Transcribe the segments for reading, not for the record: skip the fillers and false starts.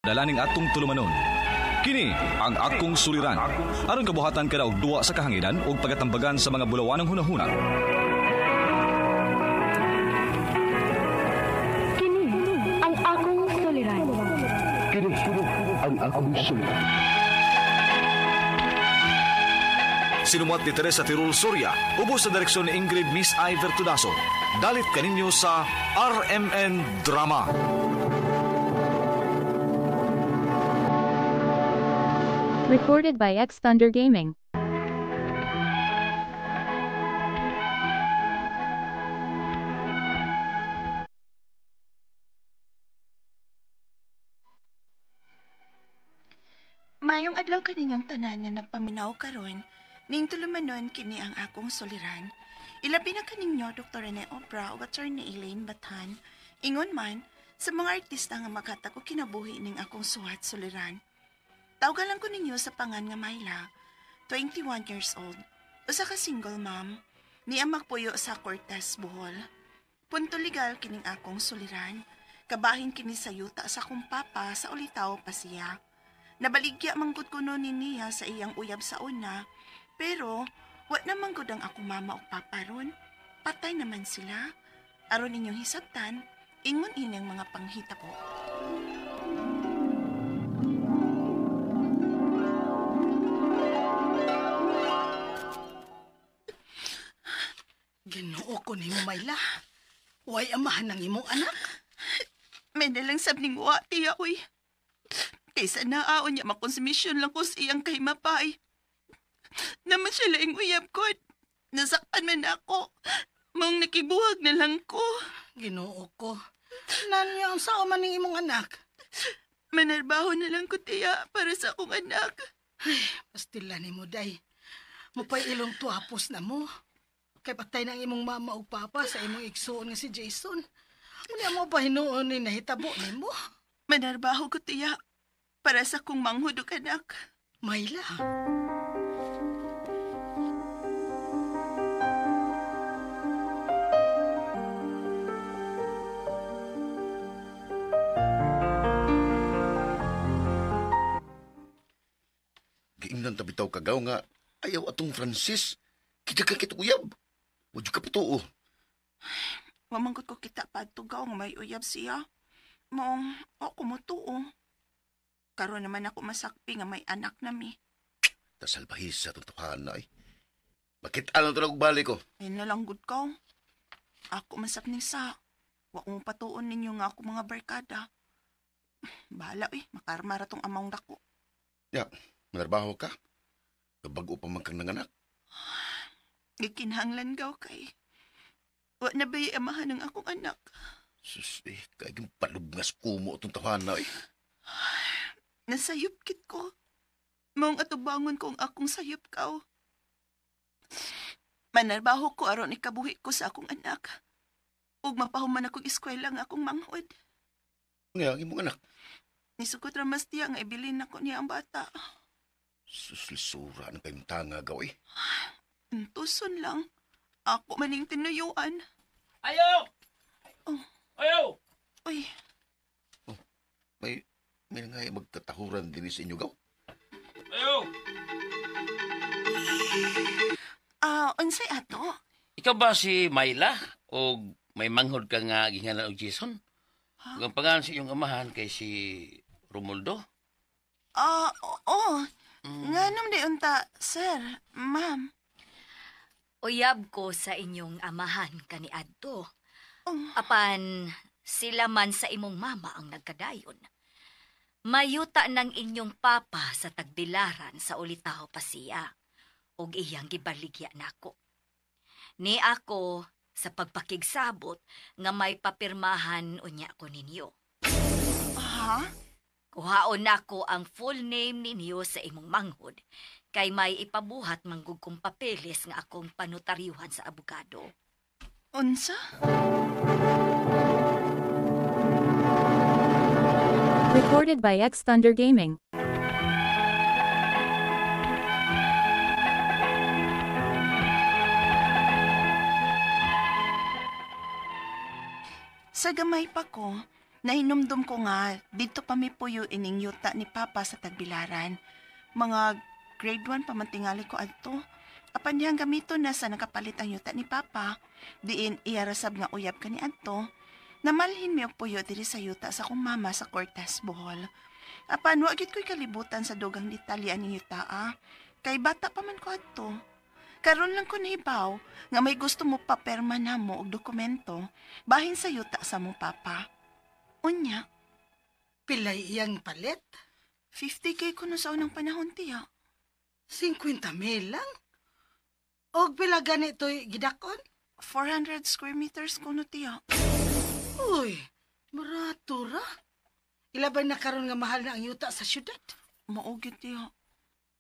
Dalaning atong tulumanon. Kini ang akong suliran. Aron kabuhatan kada og duwa sa kahanginan ug pagatambagan sa mga bulawanong hunahuna. Kini ang akong suliran. Kini ang akong suliran. Sinumuat ni Teresa Tirul Soria, ubos sa direksyon ni Ingrid Miss Iver Tudaso. Dalit kaninyo sa RMN Drama. Recorded by X Thunder Gaming. Mayong adlaw kaninyong tanan nga nagpaminaw karon, ning tulumanon kini ang akong suliran. Ilabi na kaninyo Dr. Rene Obra ug Attorney Elaine Bathan. Ingon man sa mga artista nga maghatag og kinabuhi ning akong suwat suliran. Tawgan lang ko ninyo sa pangan nga Myla, 21 years old, usa ka single mom, niya magpuyo sa Cortez, Bohol. Punto legal kining akong suliran, kabahin kini sa yuta sa akong papa sa Ulitaw pa siya. Nabaligya manggod kuno ni niya sa iyang uyab sa una, pero wa na manggod ang akong mama ug papa ron. Patay naman sila. Aron inyong hisabtan, ingon ini ang mga panghita po. Ginoo ko nimo, Mayla. Way amahan ng imong anak. May nalang sab ning wa, tiya, uy. Kaysa naaon niya makonsumisyon lang ko sa iyang kahimapay. Naman siya laing uyab ko. Nasakpan man ako. Mong nakibuhag na lang ko. Ginoo ko. Nanyo ang sao man ning imong anak. Manarbaho na lang ko, tiya, para sa akong anak. Ay, pastila ni mo, day. Mupay ilong tuapos na mo. Kay patay ng imong mama ug papa sa imong igsuon nga si Jason. Unya mo pa hinuon ni nahitabo nimo? Manarbaho ko, tiya, para sa akong manghud ug anak. Mayla. Giingnan tabitaw kagaw nga ayaw atong Francis. Kita ka kituyab. Wala ka patuo. Wamangkot ko kita padtugaw nga may uyab siya. Maong ako mo tuo. Karon naman ako masakpi nga may anak na mi. Tasalbahis sa tutuhan na ay. Bakit alam ito nagbalik ko? Ay nalanggod ka. Ako masapning sa. Wa mo patuon ninyo nga ako mga barkada. Bahala eh, makarma ra tong amang dako. Ya, manarbaho ka. Kabago pa man kang nanganak. Gikinahanglan gaw kay. Wa na ba'y amahan ng akong anak? Sus, eh, kayong palubngas kumo itong tawahan na eh. Nasayop kit ko. Maong atubangon ko ang akong sayop kaw. Manarbaho ko aron ikabuhi ko sa akong anak. Ug mapahuman akong eskwela nga akong manghod. Nga, ang imong anak. Nisugot ramas tiya nga ibilin ako niya ang bata. Sus, lisura ng kayong tanga gaw eh. Tuson lang. Ako maning tinuyuan. Ayaw! Oh. Ayaw! Uy. Oh, may nga magkatahuran din sa inyo gaw. Ayaw! Unsay ato? Ikaw ba si Myla? O may manghod ka nga gingalan og Jason? Ha? Ang pangalan sa iyong amahan kay si Romoldo? Oo. Nga nung di unta, sir, ma'am. Uyab ko sa inyong amahan kaniadto. Oh. Apan sila man sa imong mama ang nagkadayon. Mayuta ng inyong papa sa tagbilaran sa Ulitaw pa siya, ug iyang gibaligya nako. Ni ako sa pagpakigsabot nga may papirmahan unya ko ninyo. Ha? Kuhaon nako ang full name ninyo sa imong manghod, kay may ipabuhat manggug kong papeles nga akong panotaryuhan sa abogado. Unsa? Recorded by X Thunder Gaming. Sa gamay pa ko, Nahinumdum ko nga, dito pa mi puyo ining yuta ni Papa sa Tagbilaran. Mga grade 1 pa man tingali ko adto. Apan dihang gamito na sa nakapalit ang yuta ni Papa, diin iyarasab nga uyab kani adto. Namalhin mi og puyo diri sa yuta sa akong mama sa Cortes, Bohol. Apan wa gyud ko'y kalibutan sa dugang detalye aning yuta ah. Kay bata pa man ko adto. Karon lang ko nahibaw nga may gusto mo paperma namo og dokumento bahin sa yuta sa mong papa. Unya, Pilay iyang palit? 50K ko no sa unang panahon, tiya. 50,000 lang? Og pila ganito'y gidakon? 400 square meters ko no, tiya. Uy, marato ra. Ilabay na karon nga mahal na ang yuta sa syudad. Mao gyud, tiya.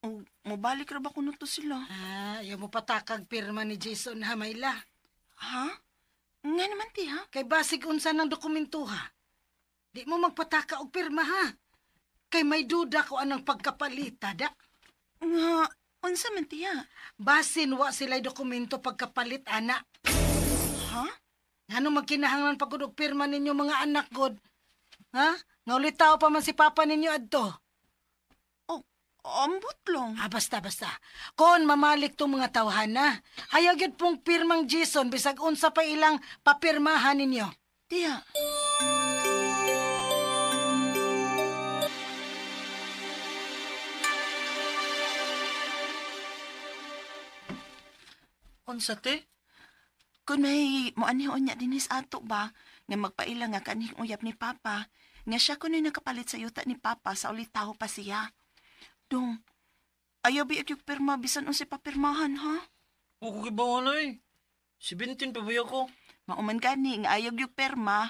Og mobalik ra ba kuno to sila? Ah, ayaw mo patakag pirma ni Jason ha, Mayla. Ha? Nga naman, tiya. Kay basig unsa ng dokumento ha. Di mo magpataka og pirma ha. Kay may duda ko anang pagkapalita da. Nga, unsa man, tiya? Basin wa sila'y dokumento pagkapalit, ana. Ha? Ano magkinahanglan pagud og pirma ninyo mga anak god? Ha? Nga ulitaw pa man si papa ninyo adto. Oh, ambot lang. Ah, basta, basta. Kon mamalik tong mga tawhan na. Ayaw gyud pong pirmang Jason bisag unsa pa ilang papirmahan ninyo. Tiya. Unsa te? Kung may moanihon niya dinis ato ba, nga magpaila nga kanhing uyab ni Papa, nga siya kuno'y nakapalit sa yuta ni Papa sa ulitaho pa siya. Dong, ayaw bi yung pirma bisan unsay papirmahan, ha? Wa ko kibaw oy. 17 pa ba ako? Mauman gani nga ayaw yung pirma.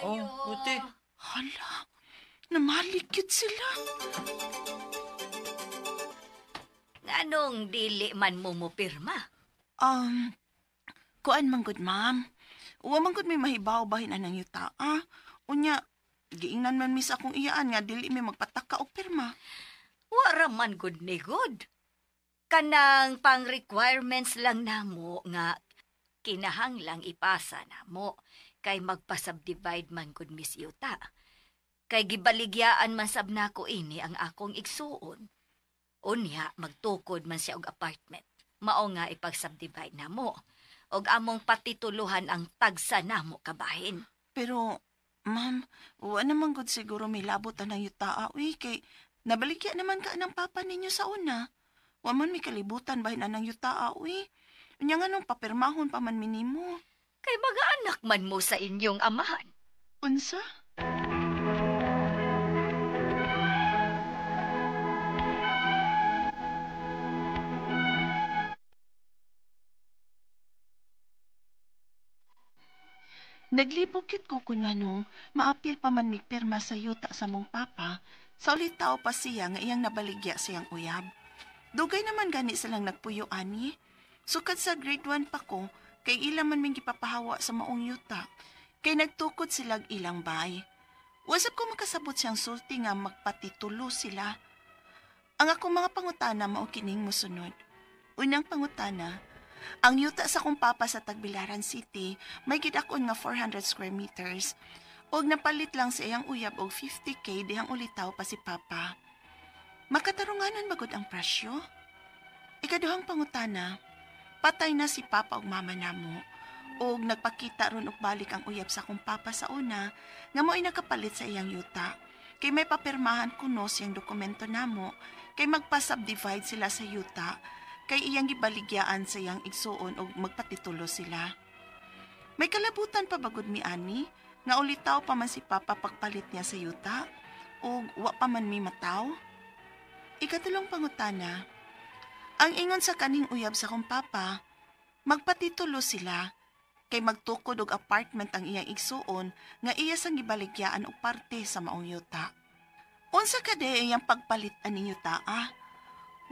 Ayo. Oh, buti. Hala, namalikit sila. Nganong dili man mo mo pirma? Kuan man gud, ma'am. Wa man gud may mahibaw bahin anang yuta, ah. Unya, giingnan man mi sa akong iyaan nga dili mi magpataka og pirma. Wara man gud ni good. Kanang pang requirements lang namo nga kinahanglang ipasa namo kay magpa-subdivide man gud Miss Yuta. Kay gibaligyaan man sab nako ini ang akong igsuon. Unya magtukod man siya og apartment. Mao nga ipag-subdivide namo. Og among patituluhan ang tagsa namo kabahin. Pero, ma'am, wa naman gud siguro may labot anang yuta, ah, uy, kay nabaligya naman ka ng papa ninyo sa una. Wa man may kalibutan bahin anang yuta, ah, uy. Unya nga nung papirmahon pa man minimo. Kay mga anak man mo sa inyong amahan. Unsa? Naglibog kit ko kung anong maapil pa man migpirma sa yuta sa mong papa, sa ulit tao pa siya nga iyang nabaligya siyang uyab. Dugay naman gani silang nagpuyo ani. Sukad sa grade 1 pa ko, kay ila man ming gipapahawa sa maong yuta. Kay nagtukod silag ilang bay. Wasap ko makasabot siyang sulti nga magpatitulo sila. Ang akong mga pangutana mao kining mosunod. Unang pangutana, ang yuta sa akong papa sa Tagbilaran City may gidakon nga 400 square meters. Og napalit lang sa iyang uyab og 50K dihang ulitaw pa si papa. Makatarunganan bagod ang presyo? Ikaduhang pangutana, patay na si papa og mama namo. Og nagpakita ron og balik ang uyab sa akong papa sa una nga mo'y nakapalit sa iyang yuta. Kay may papirmahan kuno siyang dokumento namo kay magpa-subdivide sila sa yuta kay iyang gibaligyaan sa iyang igsuon og magpatitulo sila. May kalabutan pa bagod mi ani nga ulitaw pa man si papa pagpalit niya sa yuta ug wa pa man mi mataw. Ikatulong pangutana, ang ingon sa kaning uyab sa akong papa, magpatitulo sila kay magtukod og apartment ang iyang igsuon nga iya sang gibaligyaan og parte sa maong yuta. Unsa ka de iyang pagpalit aning yuta ah?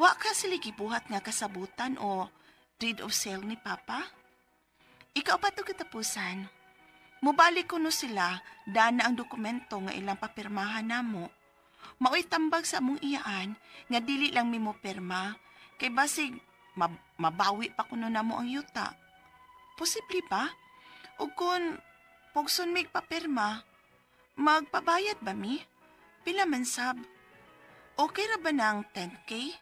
Wa ka sila gibuhat nga kasabutan o deed of sale ni Papa? Ikaw pa to katapusan. Mubalik kuno sila, dana ang dokumento nga ilang papirmahan namo. Maoy tambag sa among iyaan nga dili lang mi mo pirma kay basig mabawi pa kuno namo ang yuta. Posible ba? O kung pugson mig papirma, Magpabayad ba mi? Pila man sab? Okay ra ba ng 10K?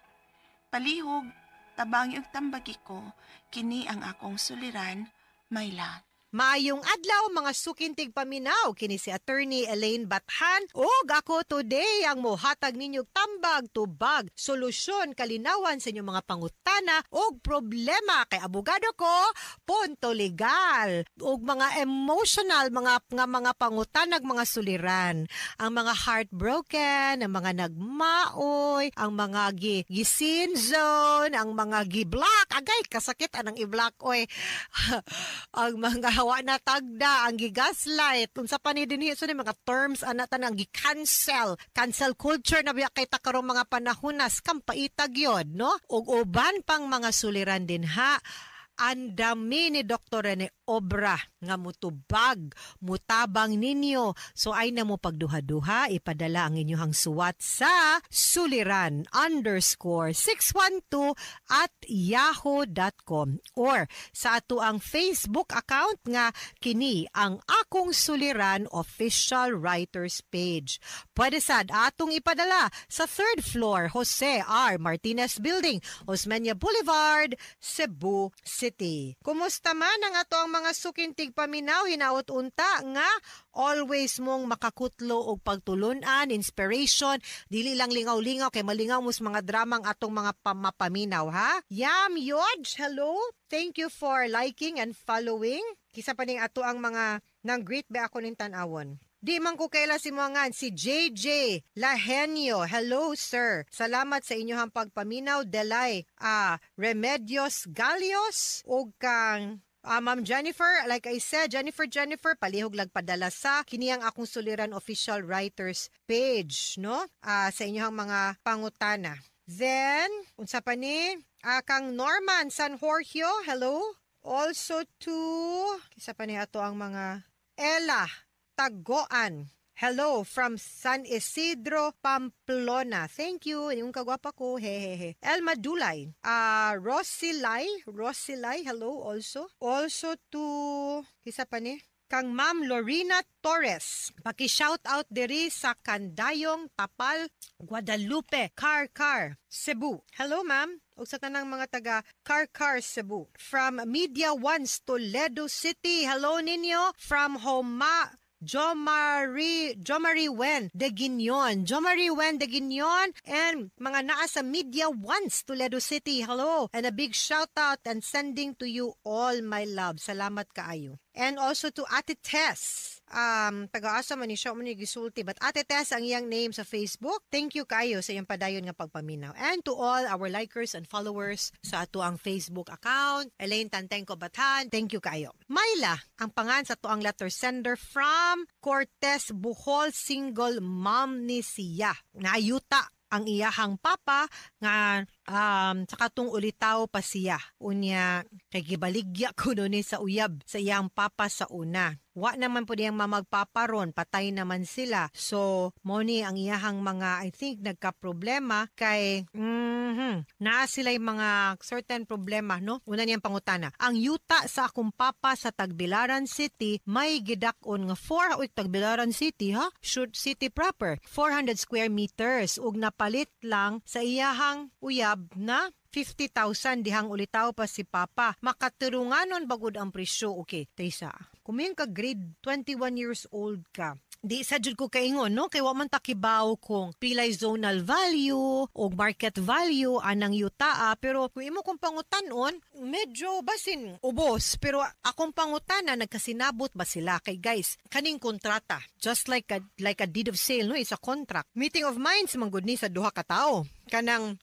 Palihog, tabangi og tambagi ko, kini ang akong suliran, Mayla. Maayong adlaw, mga sukintig paminaw, kini si Attorney Elaine Bathan ug ako today ang mohatag ninyo tambag, tubag, solusyon, kalinawan sa inyong mga pangutana ug problema kay abogado ko, punto legal, ug mga emotional mga nga mga pangutanag, mga suliran, ang mga heartbroken, ang mga nagmaoy, ang mga gi gi zone, ang mga gi-block, agay kasakit anang i-block oy, ang mga hawa na tagda, ang gigaslight, unsa pa ni dinhi, so ni mga terms ana tanang gi-cancel, cancel culture na biya kay ta karong mga panahonas, kampaitag yun, no? Ug uban pang mga suliran din ha. Ang dami ni Dr. Rene Obra nga mutubag, mutabang ninyo. So ay na mo pagduha-duha, ipadala ang inyong suwat sa suliran_612@yahoo.com or sa ato ang Facebook account nga kini ang Akong Suliran Official Writers Page. Pwede sad atong ipadala sa third floor, Jose R. Martinez Building, Osmeña Boulevard, Cebu City. Kumusta man ang ato ang mga sukintig paminaw, hinaot unta nga always mong makakutlo og pagtulunan, inspiration, dili lang lingaw-lingaw kay malingaw mo sa mga dramang atong mga pamapaminaw, ha? Yam Yodge, hello. Thank you for liking and following. Kisa pa ning ato ang mga nang greet ba ako ning tan-awon. Di man ko kaila si Muangan, si JJ Lahenio. Hello, sir. Salamat sa inyong pagpaminaw. Delay. Remedios Galios o kang Ma'am Jennifer, like I said, Jennifer, Jennifer, palihog lagpadala sa kiniyang Akong Suliran Official Writers Page, no? Sa inyong mga pangutana. Then, unsa pa ni? Kang Norman San Jorgio, hello. Also to, kisa pa ni ato ang mga Ella Tagoan. Hello from San Isidro, Pamplona. Thank you. Yung kagwapa ko. Hehehe. Elma Dulay. Rosilay. Rosilay, hello also. Also to, kisa pa ni? Kang Ma'am Lorena Torres. Paki-shout out diri sa Kandayong, Tapal, Guadalupe, Carcar, Cebu. Hello, ma'am. Ug sa tanang mga taga Carcar, Cebu. From Media Ones, Toledo City. Hello ninyo. From Homa, Jomari Wen de Guignon. Jomari Wen de Guignon and mga naa sa Media Ones, Toledo City. Hello. And a big shout out and sending to you all my love. Salamat kaayo. And also to Ate Tess. Taga-asa man ni siya man ni gisulti, but Ate Tess ang iyang name sa Facebook. Thank you kayo sa iyang padayon nga pagpaminaw. And to all our likers and followers sa ato ang Facebook account, Elaine Tantengco Bathan, thank you kayo. Myla, ang pangan sa ato ang letter sender from Cortez, Bohol, single mom ni siya. Naayuta ang iyahang papa nga sa katong ulitaw pa siya. Unya, kay gibaligya kuno ni sa uyab sa iyang papa sa una. Wa naman po diyang mamagpaparon, patay naman sila. So, mo ni ang iyahang mga, I think, nagka-problema kay, naa sila'y mga certain problema, no? Una niyang pangutana. Ang yuta sa akong papa sa Tagbilaran City, may gidak-on nga 4, uy, Tagbilaran City, ha? Shoot City proper. 400 square meters. Ug napalit lang sa iyahang uyab na 50,000 dihang ulitaw pa si Papa. Makaturunganon bagud ang presyo. Okay, Tessa. Kung ka grade 21 years old ka, di sa jud ko kaingon, no? Kay wa man takibaw kung pilay zonal value o market value anang yutaa, pero kung imo kong pangutanon, medyo basin ubos, pero akong pangutana, nagkasinabot ba sila? Kay guys, kaning kontrata, just like a deed of sale, no? It's a contract. Meeting of minds man gud ni sa duha ka tawo. Kanang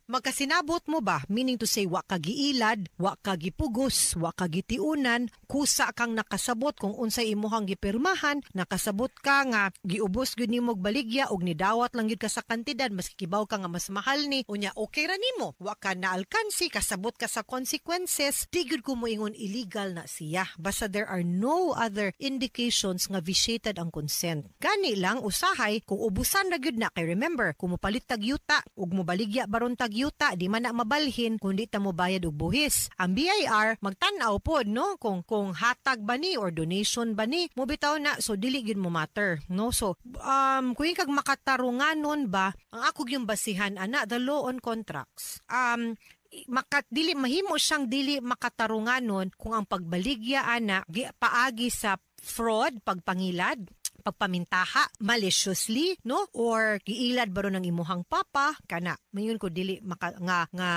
magkasinabot mo ba? Meaning to say, wa ka giilad, wa ka gipugos, wa ka gitiunan, kusa kang nakasabot kung unsay imuhang gipirmahan, nakasabot ka nga giubos gyud nimo og baligya og nidawat lang gyud ka sa kantidad maski kibaw ka nga mas mahal ni, unya okay ra nimo, wa ka naalkansi, kasabot ka sa consequences, di gyud ko moingon illegal na siya basta there are no other indications nga vitiated ang consent. Gani lang usahay kung ubusan ra gyud na, kay remember, kung mopalit tag yuta ug mobaligya baron tag yuta, di man na mabalhin kung di ta mobayad og buhis. Ang BIR magtan-aw pod, no, kung hatag ba ni or donation ba ni mo bitaw na, so dili gyud mo matter, no. So kung kag makatarunganon ba ang ako yung basihan ana, the law on contracts, dili mahimo siyang dili makatarunganon kung ang pagbaligya ana paagi sa fraud, pagpangilad, pagpamintaha maliciously, no, or giilad ba ron ang imuhang papa kana. Mayon ko dili maka, nga nga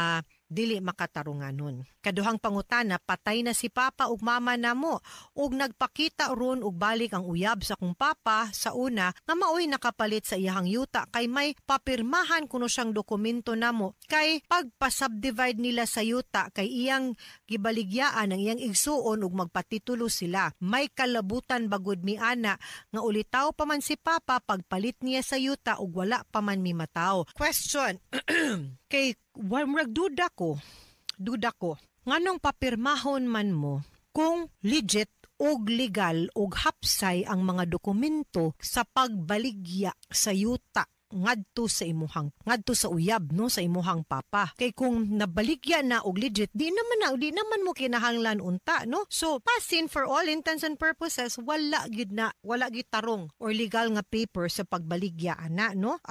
dili makatarunganon. Kaduhang pangutana, patay na si papa ug mama namo ug nagpakita ron og balik ang uyab sa kong papa sa una nga maoy nakapalit sa iyahang yuta kay may papirmahan kuno siyang dokumento namo kay pagpa-subdivide nila sa yuta kay iyang gibaligyaan ang iyang igsuon ug magpatitulo sila. May kalabutan bagud mi ana nga ulitaw pa man si papa pagpalit niya sa yuta ug wala pa man mi mataw. Question. Kay murag duda ko nganong papirmahon man mo kung legit og legal og hapsay ang mga dokumento sa pagbaligya sa yuta ngadto sa imuhang, ngadto sa uyab, no, sa imuhang papa? Kay kung nabaligya na og legit, di naman mo kinahanglan unta, no. So pasin for all intents and purposes wala gyud na, wala gyud tarong or legal nga paper sa pagbaligya ana, no.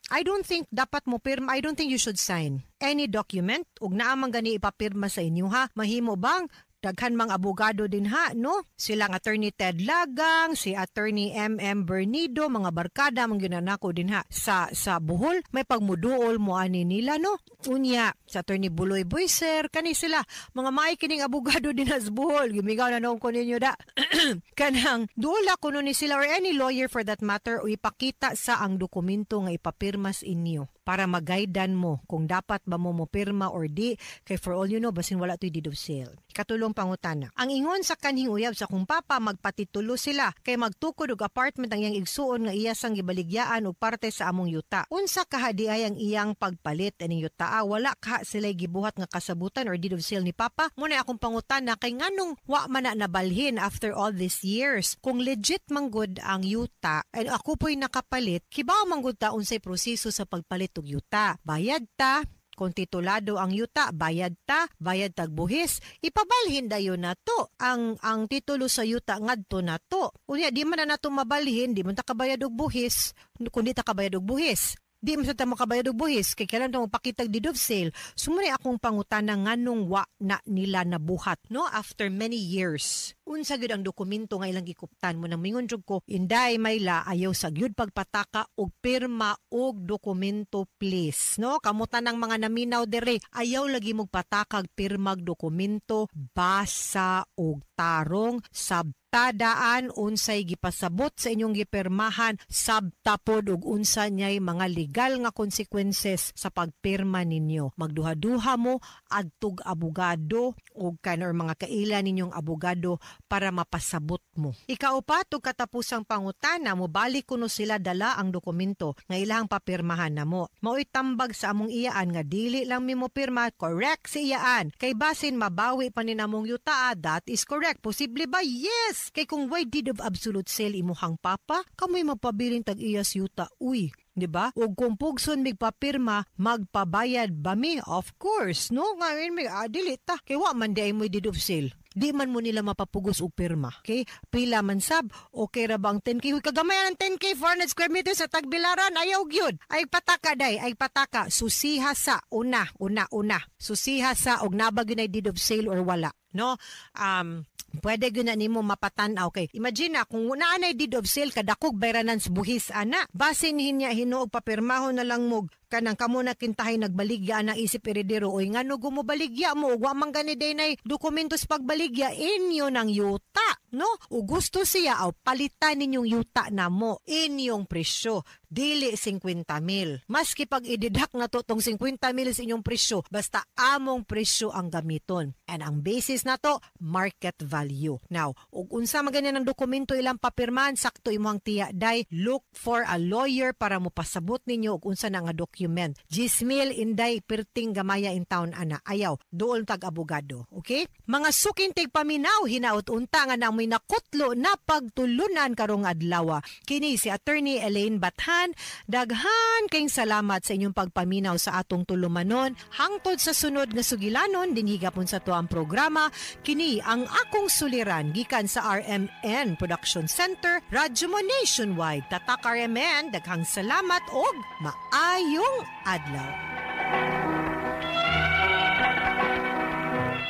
I don't think dapat mo pirma. I don't think you should sign any document ug naa man gani ipapirma sa inyo ha. Mahimo bang daghan mang abogado din ha, no? Silang Attorney Ted Lagang, si Attorney M.M. Bernido, mga barkada mang ginanako din ha sa Bohol, may pagmuduol mo ani nila, no? Unya, sa Attorney Buloy Boyser, kani sila, mga maay kining abogado din sa Bohol, gumigaw na noon ko ninyo da. Kanang duol ako ni sila or any lawyer for that matter o ipakita sa ang dokumento nga ipapirmas inyo para magaidan mo kung dapat ba mo mopirma or di, kay for all you know, basin wala to'y deed of sale. Katulong pangutana. Ang ingon sa kanhing uyab sa kong papa, magpatitulo sila kay magtukod og apartment ang iyang igsuon nga iya sang gibaligyaan og parte sa among yuta. Unsa kahadi ay ang iyang pagpalit aning yuta? Ah, wala ka sila gibuhat nga kasabutan or deed of sale ni papa. Muna akong pangutana kay nganong wa man na nabalhin after all these years? Kung legit manggod ang yuta and ako po'y nakapalit, kibaw manggod ta unsay proseso sa pagpalit og yuta. Bayad ta, kung titulado ang yuta, bayad ta, bayad tag buhis, ipabalhin dayon na to. Ang titulo sa yuta ngadto na to. Unya di man na nato mabalhin, di man ta kabayad og buhis, kung di ta kabayad og buhis. Di man sa ta makabayad og buhis kay kailan ta magpakitag deed of sale. So muna akong pangutana, nganong wa na nila nabuhat, no, after many years? Unsa gyud ang dokumento nga ilang gikuptan mo? Nang mingon jud ko, Inday Mayla, ayaw sa gyud pagpataka og pirma og dokumento, please, no. Kamutan ng mga naminaw dere, ayaw lagi magpatakag pirmag dokumento. Basa og tarong, sabtadaan unsay gipasabot sa inyong gipirmahan, sabta pod og unsa nyay mga legal nga consequences sa pagpirma ninyo. Magduha-duha mo adtog abogado og kan or mga kaila ninyong abogado para mapasabot mo. Ikaupat ug katapusang pangutana, mobalik kuno sila dala ang dokumento nga ilahang papirmahan namo. Mao'y tambag sa among iyaan nga dili lang mi mo pirma, correct si iyaan. Kay basin mabawi pa ni namong yutaa, that is correct. Posible ba? Yes! Kay kung way deed of absolute sale imuhang papa, kamoy magpabiling tag-iyas yuta. Uy, di ba? Ug kung pugson migpapirma, magpabayad ba mi? Of course, no? Ngayon may dili ta. Kay wa man di ay mo'y deed of sale. Di man mo nila mapapugos og pirma. Okay? Pila man sab, okay ra ba ang 10K? Huy, kagamay ang 10K, 400 square meters sa Tagbilaran, ayaw gyud. Ay pataka day, ay pataka. Susiha sa una, una, una. Susiha sa og naba gyud ay deed of sale or wala. No? Pwede gyud na nimo mapatan-aw kay imagine na kung naa nay deed of sale, kadakog bayranan sa buhis ana. Basin hinya hinuog papirmahon na lang mo kanang kamo na kintahay nagbaligya na isip eredero. Oy, ngano gumubaligya mo ug wa man gani day dokumentos pagbaligya inyo ng yuta, no? O gusto siya aw palitan ninyong yuta na mo inyong presyo, dili 50 mil. Maski pag i-deduct na to tong 50 mil sa inyong presyo, basta among presyo ang gamiton and ang basis na to, market value. Now, ug unsa man ganyan ang dokumento ilang papirmahan, sakto imong tiya day, look for a lawyer para mo pasabot ninyo og unsa na nga document. Gismil, Inday, perting gamaya in town ana. Ayaw, duol tag abogado. Okay? Mga suking tigpaminaw, hinaut unta nga namoy namoy nakutlo na pagtulunan karong adlaw. Kini si Attorney Elaine Bathan. Daghan kayong salamat sa inyong pagpaminaw sa atong tulumanon. Hangtod sa sunod nga sugilanon dinhi gapon sa tuang programa, kini ang Akong Suliran gikan sa RMN Production Center, Radyo Mo Nationwide. Tatak RMN, daghang salamat og maayong adlaw.